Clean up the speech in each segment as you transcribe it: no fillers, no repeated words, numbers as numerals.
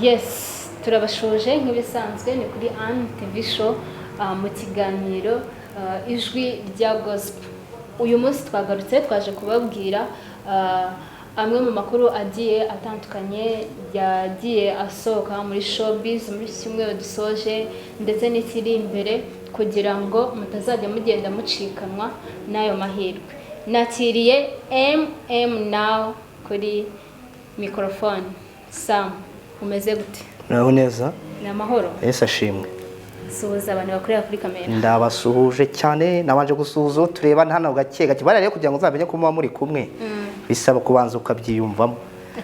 Yes, turabashuje nk'ibisanzwe, ni kuri Anne TV Show, mu kiganiro Ijwi rya Gospel. Uyu munsi twagarutse, twaje kubabwira amwe mu makuru agiye atandukanye yagiye asohoka muri showbiz muri iki cyumweru dusoje ndetse n'ikiri imbere, kugira ngo mutazajya mugenda mucikanwa n'ayo mahirwe. Nakiriye MM Now kuri mikorofone. Sam, umeze gute? Muraho neza. Ni amahoro. Yesu ashimwe. Suhuza abantu bakorera kuri kamera. Ndabasuhuje cyane. Nabanje gusuhuza uwo tureba hano gake gake bariya rero, kugira ngo uzamenye ko muba muri kumwe bisaba kubanza ukabyiyumvamo,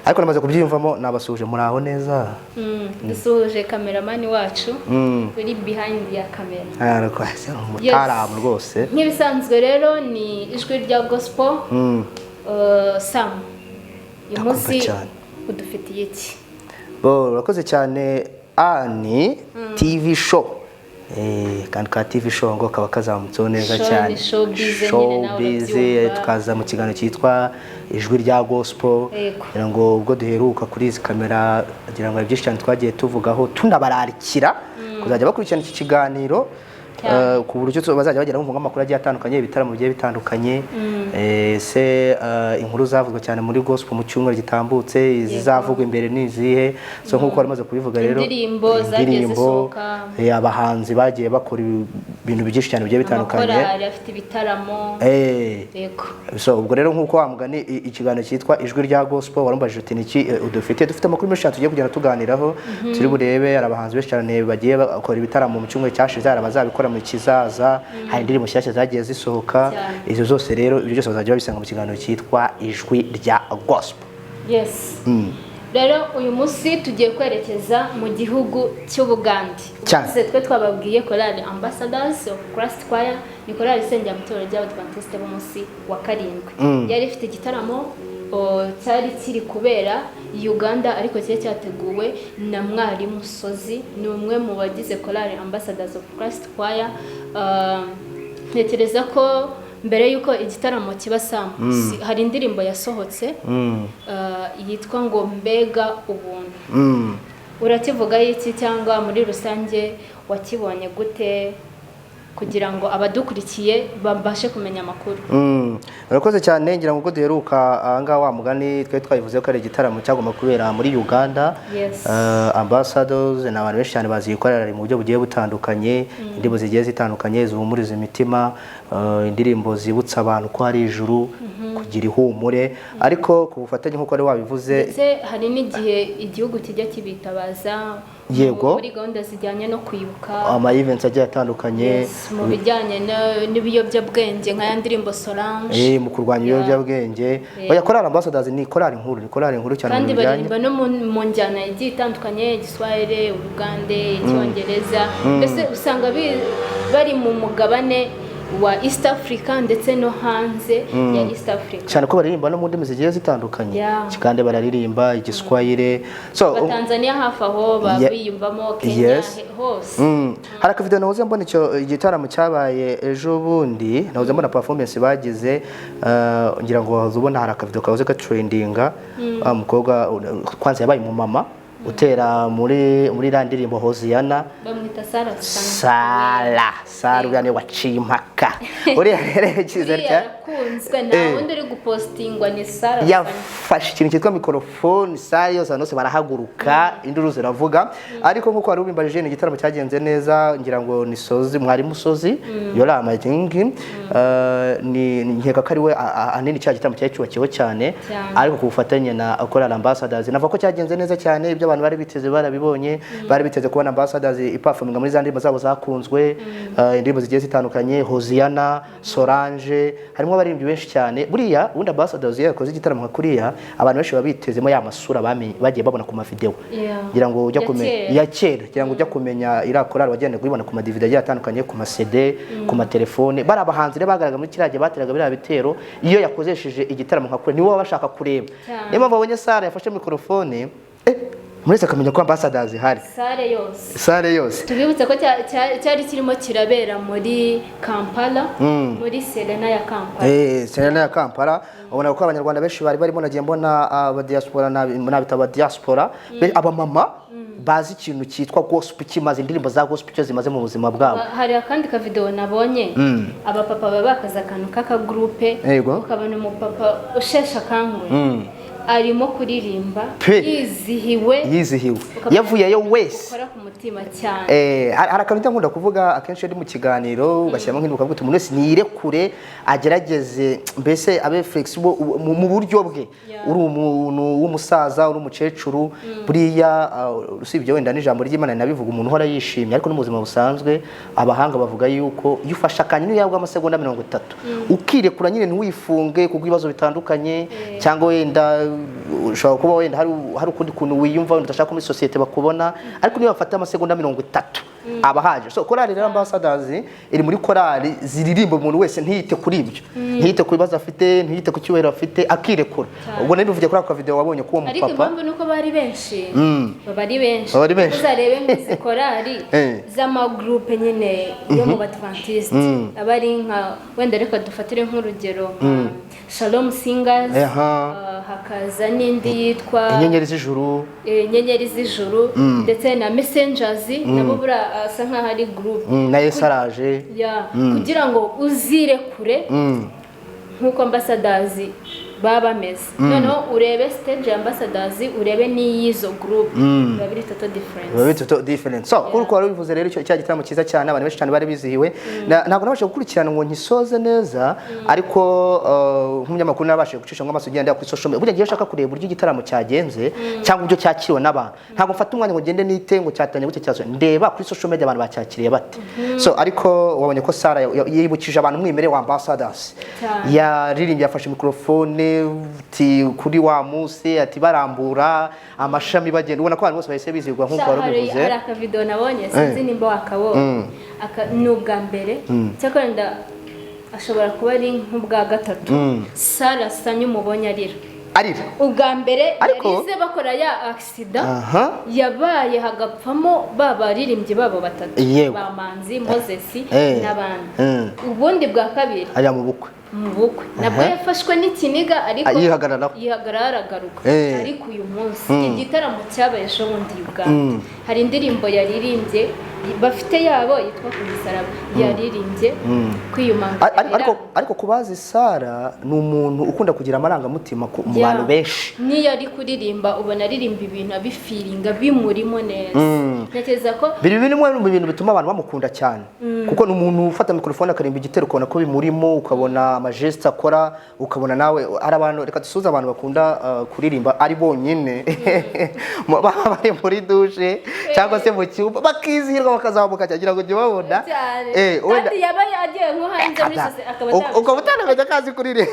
ariko namaze kubyiyumvamo. Nabasuhuje, muraho neza. Dusuhuje kameramani wacu uri behind ya kamera. Ah, rwose umutaramu rwose. Nk'ibisanzwe rero ni Ijwi rya Gospel. Sam, uyu Ndakumva munsi cyane. udufitiye iki? Bo, urakoze cyane, Ani TV Show. Kandi ka TV Show ngo kaba kazamutseho neza Show cyane. ni showbiz nyine, nawe Showbiz, urabyumva. Tukaza mu kiganiro cyitwa Ijwi rya Gospel. Kugira ngo ubwo duheruka kuri izi kamera, kugira ngo hari byinshi cyane twagiye tuvugaho, tunabararikira kuzajya bakurikirana iki kiganiro ku buryo bazajya bagera bumva amakuru agiye atandukanye, ibitaramo bigiye bitandukanye. Se inkuru zavuzwe cyane muri gospel mu cyumweru gitambutse, izizavugwa imbere ni izihe? So nk'uko wari umaze kubivuga rero, Indirimbo zagiye indirimbo, zisohoka. Abahanzi bagiye bakora ibintu byinshi cyane bigiye bitandukanye. Amakorali afite ibitaramo. Yego. So ubwo rero, nk'uko wa mugani ikiganiro cyitwa Ijwi rya Gospel, warumbajije uti niki udufite? Dufite amakuru menshi cyane tugiye kugenda tuganiraho. Turi burebe, hari abahanzi benshi cyane bagiye bakora ibitaramo mu cyumweru cyashize, hari abazabikora mu kizaza, hari indirimbo nshyashya zagiye zisohoka. Izo zose rero, ibyo byose bazajya babisanga mu kiganiro cyitwa Ijwi rya Gospel. Yes, rero uyu munsi tugiye kwerekeza mu gihugu cy'Ubugande. Cyane. Ubushize twe twababwiye korali Ambassadors of Christ Choir, ni korali isengera mu itorero ry'Abadventiste b'umunsi wa karindwi. Yari ifite igitaramo cyari kiri kubera Uganda, ariko cyari cyateguwe na Mwarimu Sozi, ni umwe mu bagize korali Ambassadors of Christ Choir. Ntekereza ko mbere y'uko igitaramo kiba, Sam, hari indirimbo yasohotse yitwa ngo "Mbega Ubuntu". Urakivugaho iki, cyangwa muri rusange wakibonye gute, kugira ngo abadukurikiye babashe kumenya amakuru? Urakoze cyane. Ngira ngo ubwo duheruka ahangaha, wa mugani twari twabivuze ko ari igitaramo cyagomba kubera muri Uganda. Ambassadors ni abantu benshi cyane bazi ikorera mu buryo bugiye butandukanye, indirimbo zigiye zitandukanye zihumuriza imitima, indirimbo zibutsa abantu ko hari ijuru, kugira ihumure, ariko ku bufatanye nk'uko wari wabivuze. Ndetse hari n'igihe igihugu kijya kibitabaza muri gahunda zijyanye no kwibuka. Ama events agiye atandukanye. Yes, mu bijyanye n'ibiyobyabwenge, nka ya ndirimbo "Solange". Mu kurwanya ibiyobyabwenge. Oya, korali Ambassadors ni korali nkuru, ni korali nkuru cyane Kandi mu bijyanye baririmba no mu njyana igiye itandukanye, Igiswahili, Urugande, Icyongereza, mbese usanga bari mu mugabane wa East Africa ndetse no hanze ya East Africa. Cyane ko baririmba no mu ndimi zigiye zitandukanye. Kigande bararirimba, Igiswahili, so Abatanzania hafi aho baba biyumvamo, Kenya, hose. Hari akavideo nahoze mbona, icyo igitaramo cyabaye ejo bundi, nahoze mbona performance bagize, ngira ngo wahoze ubona hari akavideo kahoze gatrendinga, wa mukobwa kwanza yabaye umumama utera muri iriya ndirimbo "Hoziyana". Bamwita Sara. Sara, Sara uriya niwe waciye impaka, uriya rero yagize Uriya atya. arakunzwe, nta wundi uri gupostingwa, ni Sara. Yafashe ikintu cyitwa mikorofone, salle yose, abantu bose barahaguruka, induru ziravuga. Ariko nk'uko wari ubimbajije, ni igitaramo cyagenze neza. Ngira ngo ni Sozi, Mwarimu Sozi Yora Amagingi, ni nkeka ko ari we ahanini cya gitaramo cyari cyubakiweho cyane. Cyane. Ariko ku bufatanye na Korali Ambassadors, navuga ko cyagenze neza cyane. Ibyo abantu bari biteze barabibonye. Bari biteze kubona Ambassadors iperforminga muri za ndirimbo zabo zakunzwe, indirimbo zigiye zitandukanye, "Hoziyana", "Solange", harimo abaririmbyi benshi cyane. Buriya ubundi Ambassadors iyo yakoze igitaramo nka kuriya, abantu benshi baba bitezemo ya masura bagiye babona ku mavideo. Ngira ngo ujya Ya kumenya kera. Ya kera, ngira ngo ujya kumenya iriya korali wagenda kuyibona ku ma DVD agiye atandukanye, ku ma CD, ku matelefone. Bari abahanzi rero bagaragara muri kiriya gihe bateraga biriya bitero. Iyo yakozesheje igitaramo nka kuriya, nibo baba bashaka kureba. Cyane. Niyo mpamvu abonye Sara yafashe mikorofone, muri wese akamenya ko Ambassadors ihari. Salle yose. Salle yose. Tubibutse ko cyari kirimo kirabera muri Kampala, muri Serena ya Kampala. Serena ya Kampala. Ubona ko Abanyarwanda benshi bari barimo. Nagiye mbona aba diaspora, nabita aba diaspora, abamama. Bazi ikintu cyitwa gospel kimaze, indirimbo za gospel icyo zimaze mu buzima bwabo. Hari akandi kavidewo nabonye, abapapa baba bakaze akantu k'akagurupe, ukabona umupapa usheshe akanguhe arimo kuririmba Pe. yizihiwe. Yizihiwe. Ukabona Yavuyeyo wese. Ukora ku mutima cyane. Hari akantu njya nkunda kuvuga akenshi iyo ndi mu kiganiro, ugashyiramo nk'indirimbo, ukavuga uti umuntu wese niyirekure, agerageze mbese abe flexible mu buryo bwe. Uri umuntu w'umusaza, uri umukecuru, buriya usibye wenda n'ijambo ry'Imana rinabivuga, umuntu uhora yishimye, ariko no mu buzima busanzwe abahanga bavuga yuko iyo ufashe akanya, niyo yabwa amasegonda 30, ukirekura nyine, ntiwifunge kuko ibibazo bitandukanye, cyangwa wenda ushobora kuba wenda hari ukundi kuntu wiyumva, wenda udashaka ko muri sosiyete bakubona, ariko niyo bafata amasegonda 30 aba ahagije. So korali rero Ambassadors iri muri korali ziririmba umuntu wese ntiyite kuri ibyo, ntiyite ku bibazo afite, ntiyite ku cyubahiro afite, akirekura. Ubwo nari bivugiye kuri ako video wabonye k'uwo Ariko mupapa. impamvu ni uko bari benshi, baba ari benshi. Baba ari benshi. Uzarebe nk'izi korali z'amagurupe nyine yo mu Badventiste, aba ari nka wenda reka dufatire nk'urugero nka Shalom Singers, hakaza n'indi yitwa Inyenyeri z'Ijuru. Inyenyeri z'Ijuru, ndetse na Messengers, nabo buriya asa nkaho ari group. Na Yesu araje. Ya, kugira ngo uzirekure nk'uko Ambassadors baba bameze, noneho urebe stage ya Ambassadors, urebe n'iy'izo group, biba biri total difference. Biba biri total different. So kuri uko wari ubivuze rero, icyo cya gitaramo cyiza cyane, abantu benshi cyane bari bizihiwe. Ntabwo nabashije gukurikirana ngo nkisoze neza, ariko nk'umunyamakuru nabashije gucisha ngo amaso ugenda kuri social media. Burya ngiye nshaka kureba uburyo igitaramo cyagenze cyangwa uburyo cyakiriwe n'abantu, ntabwo mfata umwanya ngo ngende nite ngo cyatanye gute cyasohoye, ndeba kuri social media abantu bacyakiriye bate. So ariko wabonye ko Sarah yibukije abantu umwimerere wa Ambassadors. Cyane. Yaririmbye, yafashe mikrofone ati kuri wa munsi, ati barambura amashami bagenda, ubona ko abantu bose bahise bizihirwa nk'uko wari Hari ubivuze. hari akavidewo nabonye, sinzi nimba wakabonye. Ni ubwa mbere, cyakora wenda ashobora kuba ari nk'ubwa gatatu Sarah Sanyu umubonye arira. Arira. Ubwa mbere yarize bakora ya accident yabaye, hagapfamo ba baririmbyi babo batatu, ba Manzi Moses n'abandi. Ubundi bwa kabiri Ajya mu bukwe. Mu bukwe nabwo yafashwe n'ikiniga, ariko Ah, yihagararaho. Yihagararaho, aragaruka. Ariko uyu munsi, igitaramo cyabaye ejo bundi Uganda, hari indirimbo yaririmbye bafite yabo yitwa "Ku Musaraba", yaririmbye kwiyumanga. Ariko kubazi Sara, ni umuntu ukunda kugira amarangamutima mu bantu benshi. Niyo ari kuririmba, ubona aririmba ibintu abifiringa, bimurimo neza. Ntekereza ko Biri bimwe mu bintu bituma abantu bamukunda cyane, kuko ni umuntu ufata mikrofone akaririmba igitero, ukabona ko bimurimo, ukabona amagestes akora, ukabona nawe. Hari abantu, reka dusuhuze abantu bakunda kuririmba ari bonyine, baba bari muri douche cyangwa se mu cyumba, bakizihirwa, bakazamuka cyane, kugira ngo ujye ubabona. Cyane. Wenda Kandi yaba agiye nko hanze muri sosiyete akaba ukaba utanamenya ko azi kuririmba.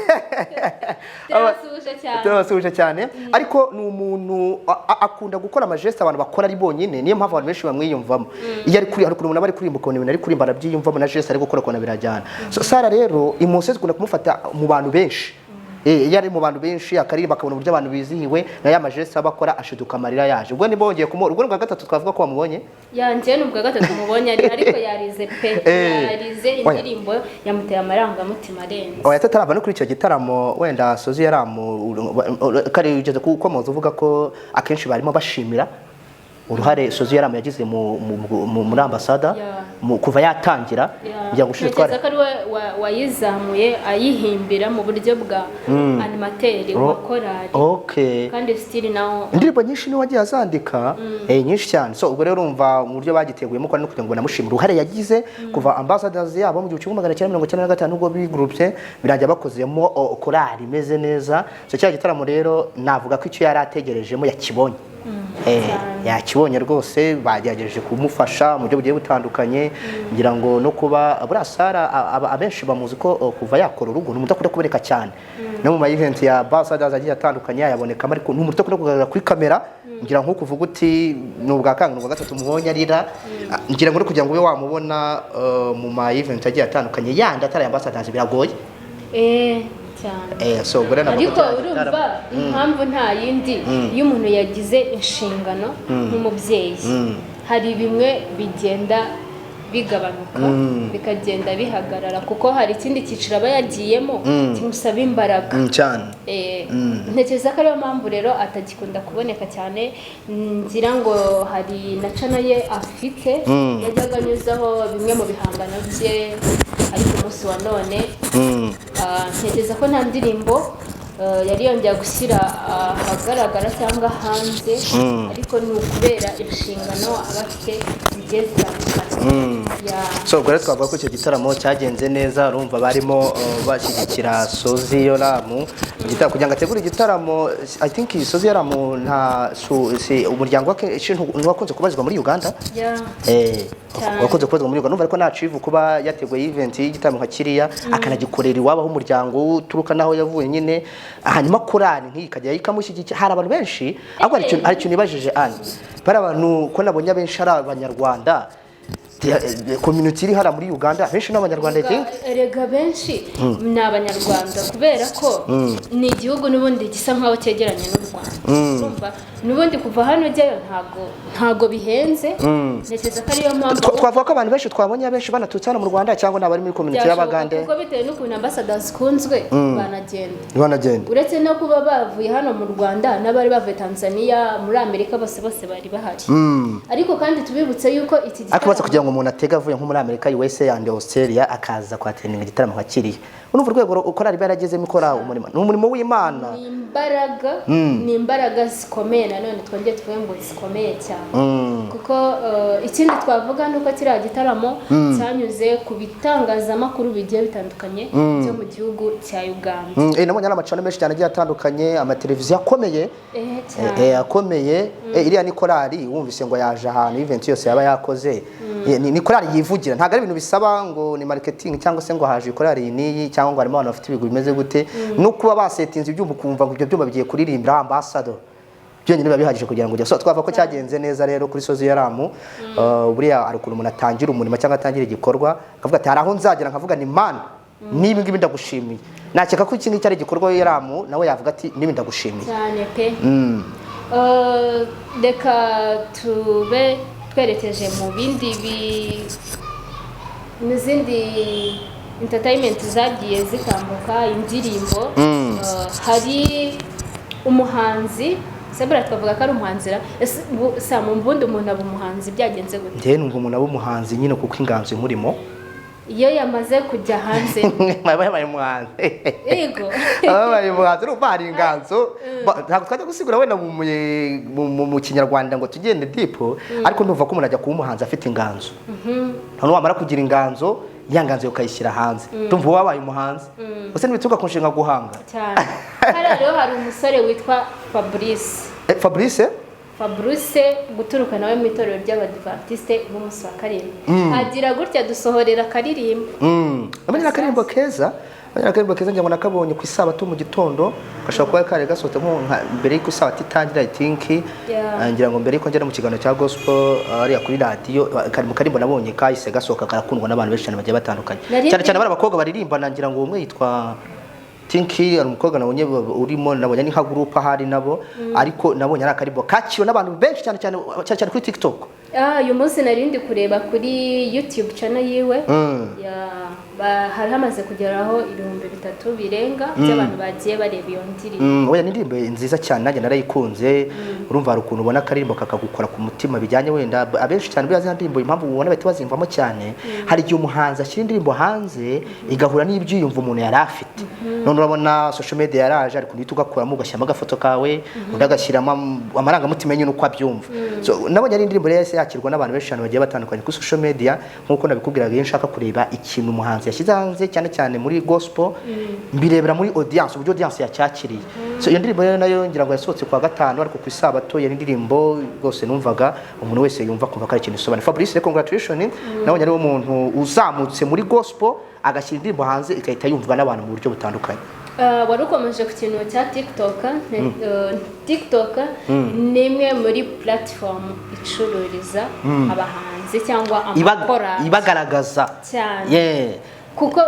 Turabasuhuje cyane. Turabasuhuje cyane. Ariko ni umuntu akunda gukora amagestes abantu bakora ari bonyine, niyo mpamvu abantu benshi bamwiyumvamo. Iyo ari kuri, hari ukuntu umuntu aba ari kuririmba, ukabona ibintu ari kuririmba arabyiyumvamo, na geste ari gukora ukabona birajyana. So Sara rero emotion zikunda kumufata mu bantu benshi. Iyo ari mu bantu benshi akaririmba, akabona uburyo abantu bizihiwe na ya magestes aba akora, ashiduka amarira yaje. Ubwo niba wongeye kumubona, ubwo ni ubwa gatatu twavuga ko wamubonye. Yanjye ni ubwa gatatu mubonye ariko yarize pe. Yarize. Oya. Indirimbo yamuteye amarangamutima arenze. Oya, tutarava no kuri icyo gitaramo, wenda Sozi yaramu kare ugeze kukomoza uvuga ko akenshi barimo bashimira uruhare Sozi yaramu yagize muri ambasada kuva yatangira. Ngira ngo ushize Ntekereza twari ko ari we wayizamuye, ayihimbira mu buryo bwa animateur wa korali. Kandi still nawo Indirimbo nyinshi niwe wagiye azandika, nyinshi cyane. So ubwo rero urumva mu buryo bagiteguyemo ko ari no kugira ngo banamushimire uruhare yagize kuva Ambassadors yabo mu 1995, ubwo bigurupye birangira bakozemo korali imeze neza. So cya gitaramo rero navuga ko icyo yari ategerejemo yakibonye. Yakibonye rwose. Bagerageje kumufasha mu buryo bugiye butandukanye. Ngira ngo no kuba buriya Sara abenshi bamuzi ko kuva yakora urugo ni umuntu udakunda kuboneka cyane, no mu ma event ya Ambassadors agiye atandukanye yayabonekamo, ariko ni umuntu udakunda kugaragara kuri kamera. Ngira nko kuvuga uti ni ubwa kanga, ni ubwa gatatu mubonye arira. Ngira ngo no kugira ngo ube wamubona mu ma event agiye atandukanye yandi atari Ambassadors biragoye. Cyane. So ubwo rero navuga Ariko ko cya urumva impamvu nta yindi, iyo umuntu yagize inshingano nk'umubyeyi, hari bimwe bigenda Bigabanuka, bikagenda bihagarara, kuko hari ikindi cyiciro aba yagiyemo kimusaba imbaraga. Cyane. Ntekereza ko ariyo mpamvu rero atagikunda kuboneka cyane. Ngira ngo hari na channel ye afite yajyaga anyuzaho bimwe mu bihangano bye, ariko umunsi wa none ntekereza ko nta ndirimbo yari yongera gushyira ahagaragara cyangwa hanze, ariko ni ukubera inshingano aba afite zigiye zitandukanye. Yeah. So ubwo rero twavuga ko icyo gitaramo cyagenze neza. Urumva barimo bashyigikira Sozi Yoramu mu gitaramo, kugira ngo ategure igitaramo. I think Sozi Yoramu nta si umuryango wa kenshi ntiwakunze kubarizwa muri Uganda. Yeah. Cyane. Wakunze kubarizwa muri Uganda. Numva ariko nta civu kuba yateguye event y'igitaramo nka kiriya, akanagikorera iwabo aho umuryango uturuka naho yavuye nyine, hanyuma korali nk'iyi ikajya ikamushyigikira. Hari abantu benshi, ahubwo hari ikintu nibajije, Anne, bari abantu ko nabonye abenshi ari Abanyarwanda. Community iri hariya muri Uganda benshi ni Abanyarwanda, I think. Erega benshi ni Abanyarwanda, kubera ko ni igihugu n'ubundi gisa nkaho cyegeranye n'u Rwanda. Urumva n'ubundi kuva hano ujyayo ntago bihenze. Ntekereza ko ariyo mpamvu. Twavuga ko abantu benshi twabonye, abenshi banaturutse hano mu Rwanda, cyangwa ni abari muri community Byashoboka, y'Abagande? kuko bitewe n'ukuntu Ambassadors zikunzwe banagenda. Banagenda. Uretse no kuba bavuye hano mu Rwanda, n'abari bavuye Tanzania, muri Amerika, bose bose bari bahari. Ariko kandi tubibutse yuko iki Ariko batse gitaramo kugira ngo umuntu atege avuye nko muri Amerika, USA and Australia, akaza kwattendinga igitaramo nka kiriya, urumva urwego korali iba yaragezemo ikora umurimo, ni umurimo w'Imana. Ni imbaraga zikomeye. Nanone twongere tuvuge ngo zikomeye cyane, kuko ikindi twavuga ni uko kiriya gitaramo cyanyuze ku bitangazamakuru bigiye bitandukanye byo mu gihugu cya Uganda. Nabonye ari amachannel menshi cyane agiye atandukanye, amateleviziyo akomeye. Cyane. Akomeye. Iriya ni korali wumvise ngo yaje ahantu, event yose yaba yakoze. Ni korali yivugira, ntabwo ari ibintu bisaba ngo ni marketing cyangwa se ngo haje korali iyi n'iyi, cyangwa ngo harimo abantu bafite ibigwi bimeze gute. No kuba basetinze ibyuma, ukumva ngo ibyo byuma bigiye kuririmbira Ambassador, byonyine biba bihagije kugira ngo ujye. So twavuga ko cyagenze neza rero kuri Sozi Yaramu. Buriya hari ukuntu umuntu atangira umurimo cyangwa atangira igikorwa akavuga ati: "Hari aho nzagera nkavuga ni Mana, niba ngibi ndagushimiye." Nakeka ko iki ngiki ari igikorwa Yaramu nawe yavuga ati: "Niba ndagushimiye." Cyane pe. Reka tube twerekeje mu zindi entertainment zagiye zitambuka, indirimbo. Hari umuhanzi sebura, twavuga ko ari umuhanzi ra? Ese sa mu mbundi umuntu aba umuhanzi byagenze gute? Njyewe numva umuntu aba umuhanzi nyine kuko inganzo imurimo. Iyo yamaze kujya hanze. Aba yabaye umuhanzi. Yego. Aba yabaye umuhanzi. Urumva hari inganzo. Ntabwo twajya gusigura wenda mu Kinyarwanda ngo tugende deep, ariko ndumva ko umuntu ajya kuba umuhanzi afite inganzo, noneho wamara kugira inganzo, ya nganzo ukayishyira hanze, ndumva wabaye umuhanzi. Gusa ntibituruka ku nshinga guhanga. Cyane. Hariya rero hari umusore witwa Fabrice. Fabrice. Fabrice guturuka nawe mu itorero ry'Abadivantisite b'umunsi wa karindwi, agira gutya dusohorera akaririmbo. Nabonye akaririmbo keza, nabonye akaririmbo keza, ngira ngo nakabonye ku Isabato mu gitondo, gashobora kuba kari gasohotse nko mbere y'uko Isabato itangira, I think. Ngira ngo mbere y'uko ngera mu kiganiro cya gospel hariya kuri radiyo, kari mu karimbo nabonye kahise gasohoka, karakundwa n'abantu benshi cyane bagiye batandukanye, cyane cyane bari abakobwa baririmbana. Ngira ngo umwe yitwa Tinki, hari umukobwa nabonye urimo, nabonye ni nka group ahari nabo, ariko nabonye ari akarimbo kakiriwe n'abantu benshi cyane cyane cyane cyane kuri TikTok. Uyu munsi nari ndi kureba kuri YouTube channel yiwe, hari hamaze kugeraho 3000 birenga by'abantu bagiye bareba iyo ndirimbo. Oya, ni indirimbo nziza cyane, nanjye narayikunze. Urumva hari ukuntu ubona akaririmbo kakagukora ku mutima, bijyanye wenda abenshi cyane buriya ziriya ndirimbo, impamvu ubona bahita bazimvamo cyane, hari igihe umuhanzi ashyira indirimbo hanze igahura n'ibyiyumvo umuntu yari afite. None urabona social media yaraje, ariko uhita ugakuramo ugashyiramo agafoto kawe, undi agashyiramo amarangamutima nyine uko abyumva. So nabonye ari indirimbo rero yahise yakirwa n'abantu benshi cyane bagiye batandukanye kuri social media. Nk'uko nabikubwiraga, iyo nshaka kureba ikintu umuhanzi yashyize hanze, cyane cyane muri gospel, mbirebera muri audience, uburyo audience yacyakiriye. So iyo ndirimbo rero nayo ngira ngo yasohotse kwa gatanu, ariko ku Isabato yari indirimbo rwose numvaga umuntu wese yumva kumva ko ari ikintu isobanuye. Fabrice, congratulation. Nabonye ari wo muntu uzamutse muri gospel agashyira indirimbo hanze igahita yumvwa n'abantu mu buryo butandukanye. Wari ukomeje ku kintu cya TikTok. TikTok ni imwe muri platform icururiza abahanzi cyangwa amakorali Ibagaragaza. Cyane. Kuko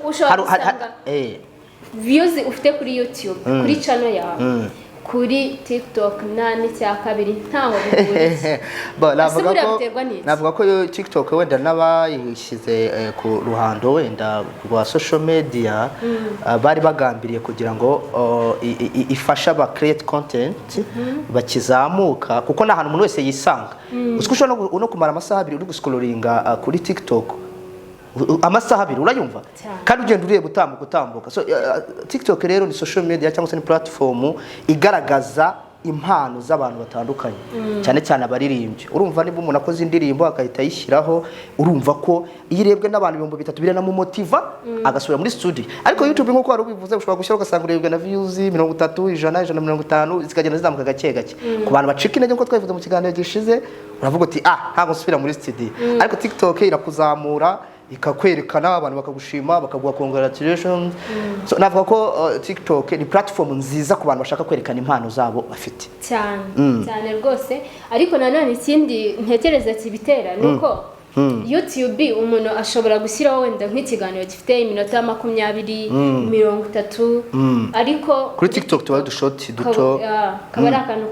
ushobora Hari gusanga views ufite kuri YouTube, kuri channel yawe. Kuri TikTok nta n'icya kabiri, ntaho bihuriye. Bo, Ese navuga buriya ko biterwa n'iki? Navuga ko yo TikTok wenda n'abayishyize ku ruhando wenda rwa social media, bari bagambiriye kugira ngo ifashe aba create content bakizamuka, kuko ni ahantu umuntu wese yisanga. Uzi ko ushobora no kumara amasaha 2 uri guscrollinga kuri TikTok, amasaha 2, urayumva? Cyane. Kandi ugenda ureba, utambuka, utambuka. So TikTok rero ni social media cyangwa se ni platform igaragaza impano z'abantu batandukanye, cyane cyane abaririmbyi. Urumva niba umuntu akoze indirimbo agahita ayishyiraho, urumva ko iyo irebwe n'abantu 3000 biranamumotiva agasubira muri studio. Ariko YouTube, nk'uko wari ubivuze, ushobora gushyiraho ugasanga urebwe na views 30, 100, 150, zikagenda zizamuka gake gake. Ku bantu bacika intege, nk'uko twabivuze mu kiganiro gishize, uravuga uti: "Ah, ntabwo nsubira muri studio." Ariko TikTok irakuzamura, ikakwerekana, abantu bakagushima, bakaguha congratulations. So navuga ko TikTok ni platform nziza ku bantu bashaka kwerekana impano zabo bafite. Cyane cyane rwose. Ariko nanone ikindi ntekereza kibitera ni uko YouTube umuntu ashobora gushyiraho wenda nk'ikiganiro gifite iminota 20, 30, ariko Kuri TikTok tuba udushoti duto. Kaba ari akantu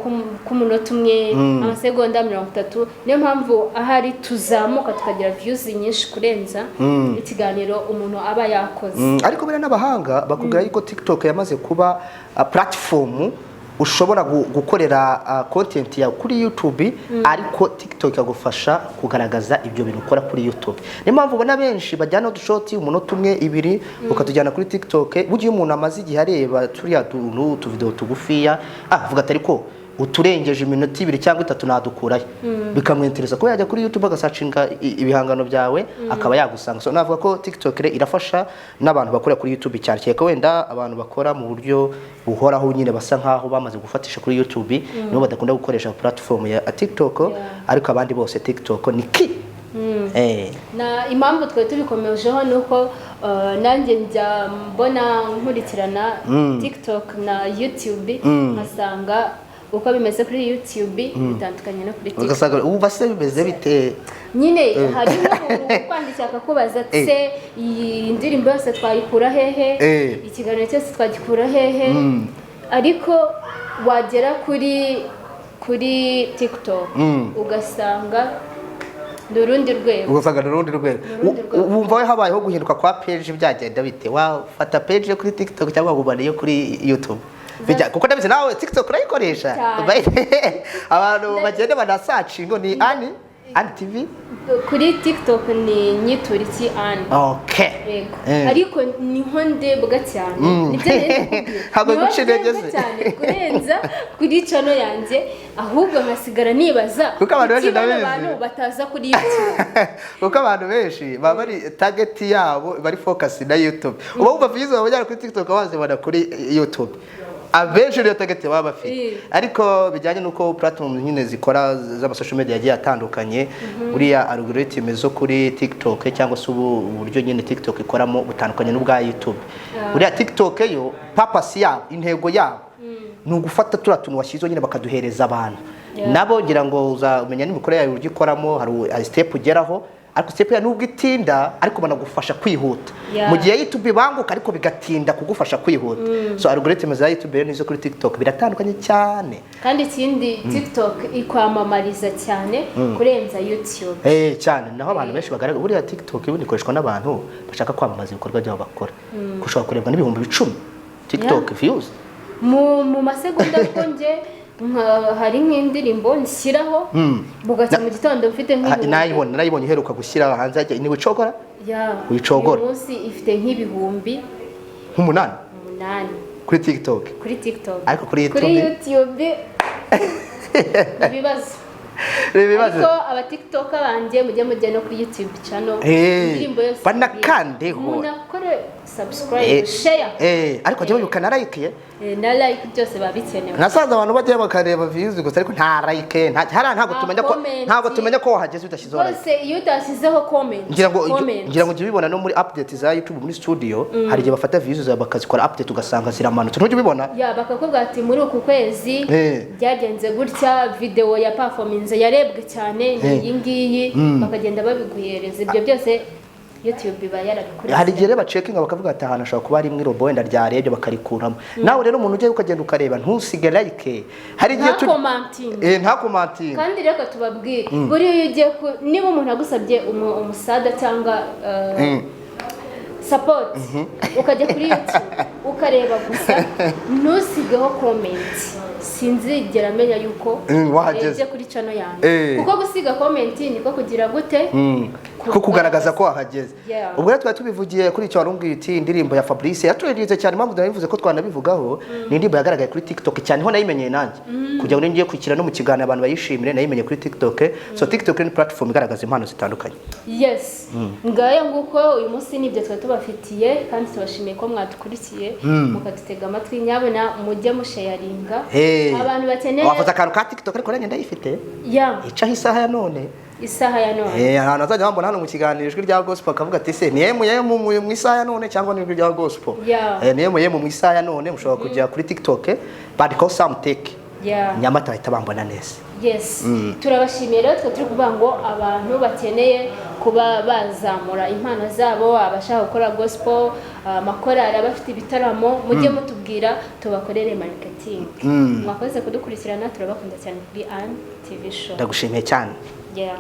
k'umunota umwe, amasegonda 30. Niyo mpamvu ahari tuzamuka tukagira views nyinshi kurenza ikiganiro umuntu aba yakoze. Ariko buriya n'abahanga bakubwira yuko TikTok yamaze kuba platform ushobora gukorera content yawe kuri YouTube, ariko TikTok ikagufasha kugaragaza ibyo bintu ukora kuri YouTube. Niyo mpamvu ubona benshi bajyana udushoti, umunota umwe, ibiri, ukatujyana kuri TikTok. Burya iyo umuntu amaze igihe areba turiya tuntu, utuvideo tugufiya, avuga ati: "Ariko uturengeje iminota 2 cyangwa 3 nadukurayo?" Bikamwentereza kuba yajya kuri YouTube agasearchinga ibihangano byawe, akaba yagusanga. So navuga ko TikTok rero irafasha n'abantu bakorera kuri YouTube cyane, kereka wenda abantu bakora mu buryo buhoraho nyine basa nkaho bamaze gufatisha kuri YouTube, nibo badakunda gukoresha platform ya TikTok. Ariko abandi bose TikTok ni key. Na impamvu twari tubikomejeho ni uko nanjye njya mbona nkurikirana TikTok na YouTube, nkasanga uko bimeze kuri YouTube bitandukanye no kuri TikTok. Ugasanga ubu se bimeze bite? Nyine hari n'umuntu ukwandikira akakubaza ati: "Se iyi ndirimbo yose twayikura hehe? Ikiganiro cyose twagikura hehe?" Ariko wagera kuri TikTok ugasanga ni urundi rwego. Ugasanga ni urundi rwego. Ni urundi rwego. Wumva we habayeho guhinduka kwa page byagenda bite? Wafata page yo kuri TikTok cyangwa wagumana iyo kuri YouTube? Kuko ndabizi nawe TikTok urayikoresha. Cyane. Abantu bagenda banasearchinga ni Ani Ani TV. Kuri TikTok ni Nyituriki Anne. Yego. Ariko niho ndebwa cyane, nibyo nari ndikubwira. Ntabwo Niho guca intege ndebwa se. cyane kurenza kuri channel yanjye, ahubwo nkasigara nibaza Kuko abantu benshi kuki bano ndabizi. bantu bataza kuri YouTube. Kuko abantu benshi baba bari target yabo bari focus na YouTube. Uba wumva views babajyana kuri TikTok bazibona kuri YouTube, abenshi niyo target baba bafite. Ariko bijyanye n'uko platform nyine zikora z'ama social media agiye atandukanye, buriya algorithm zo kuri TikTok cyangwa se ubu uburyo nyine TikTok ikoramo butandukanye n'ubwa YouTube. Buriya TikTok yo purpose yabo, intego yabo ni ugufata turiya tuntu washyizeho nyine bakaduhereza abantu. Nabo ngira ngo uzamenya n'imikorere yawe, uburyo ikoramo, hari step ugeraho, ariko step ya nubwo itinda ariko banagufasha kwihuta. Mu gihe YouTube ibanguka ariko bigatinda kugufasha kwihuta. So algorithm za YouTube rero n'izo kuri TikTok biratandukanye cyane. Kandi ikindi, TikTok ikwamamariza cyane kurenza YouTube. Cyane, naho abantu benshi bagaragara. Buriya TikTok ubundi ikoreshwa n'abantu bashaka kwamamaza ibikorwa byabo bakora. Ushobora kurebwa n'10,000 TikTok views. Mu masegonda, kuko njye hari nk'indirimbo nshyiraho bugacya mu gitondo mfite nk'ibihumbi. Nayibonye uheruka gushyira hanze ni Wicogora. Ya, Wicogora. uyu munsi ifite nk'ibihumbi nk'umunani. 8. Kuri TikTok. Kuri TikTok. Ariko kuri Kuri YouTube? YouTube ibibazo. Ni ibibazo. Ariko aba TikToker banjye, mujye no kuri YouTube channel, indirimbo yose Banakandeho. Munakore subscribe, share. Ariko jya wibuka na like ye. Na like, byose biba bikenewe. Nasanze abantu bajya bakareba views gusa ariko nta like, nta hariya ntabwo Nta tumenya ko comment. ntabwo tumenya ko wahageze udashyizeho like. Rwose iyo udashyizeho comment, Ngira ngo comment. ngira ngo ujye ubibona no muri update za YouTube muri studio, hari igihe bafata views zawe bakazikora update ugasanga ziramanutse. Ntujya ubibona? Ya, bakakubwira ati: "Muri uku kwezi byagenze gutya, video ya performance yarebwe cyane ni iyi ngiyi." Bakagenda babiguhereza ibyo byose. YouTube iba yarabikurikiranye. Hari igihe rero bacekinga bakavuga ati ahantu hashobora kuba harimo irobo wenda ryarebye, bakarikuramo. Nawe rero umuntu ujyayo ukagenda ukareba, ntusige like. Hari igihe Ntakomantinge. Ntakomantinge. Kandi reka tubabwire, buriya iyo ugiye ku niba umuntu agusabye umusada cyangwa support, ukajya kuri YouTube ukareba gusa ntusigeho comment, sinzigera amenya yuko Wahageze. urebye kuri channel yanjye, kuko gusiga comment niko kugira gute? Ko kugaragaza ko wahageze. Ubwo rero twari tubivugiye kuri icyo warumbwiye uti indirimbo ya Fabrice yaturiritse cyane. Impamvu nabivuze ko twanabivugaho, ni indirimbo yagaragaye kuri TikTok cyane, ho nayimenyeye nanjye kugira ngo ngiye kwikira no mu kiganiro abantu bayishimire. Nayimenye kuri TikTok. So TikTok ni platform igaragaza impano zitandukanye. Yes, ngayo nguko. Uyu munsi nibyo twari tubafitiye, kandi tubashimiye ko mwadukurikiye, mukadutega amatwi. Nyabona mujye musharinga abantu bakeneye. Wakoze akantu ka TikTok, ariko nanjye ndayifite. Icaho isaha ya none. Isaha ya none. Ahantu azajya bambona hano mu kiganiro Ijwi rya Gospel, akavuga ati: "Se ni yemu yemu mu isaha ya none cyangwa ni Ijwi rya Gospel?" Ni yemu yemu mu isaha ya none. Mushobora kujya kuri TikTok, bandikaho Samuteke Nyamata, bahita bambona neza. Yes, turabashimiye rero. Twe turi kuvuga ngo abantu bakeneye kuba bazamura impano zabo, abashaka gukora gospel, amakorali, abafite ibitaramo, mujye mutubwira tubakorere marketing. Mwakoze kudukurikirana, turabakunda cyane kuri Anne TV Show. Ndagushimiye cyane. Yeah.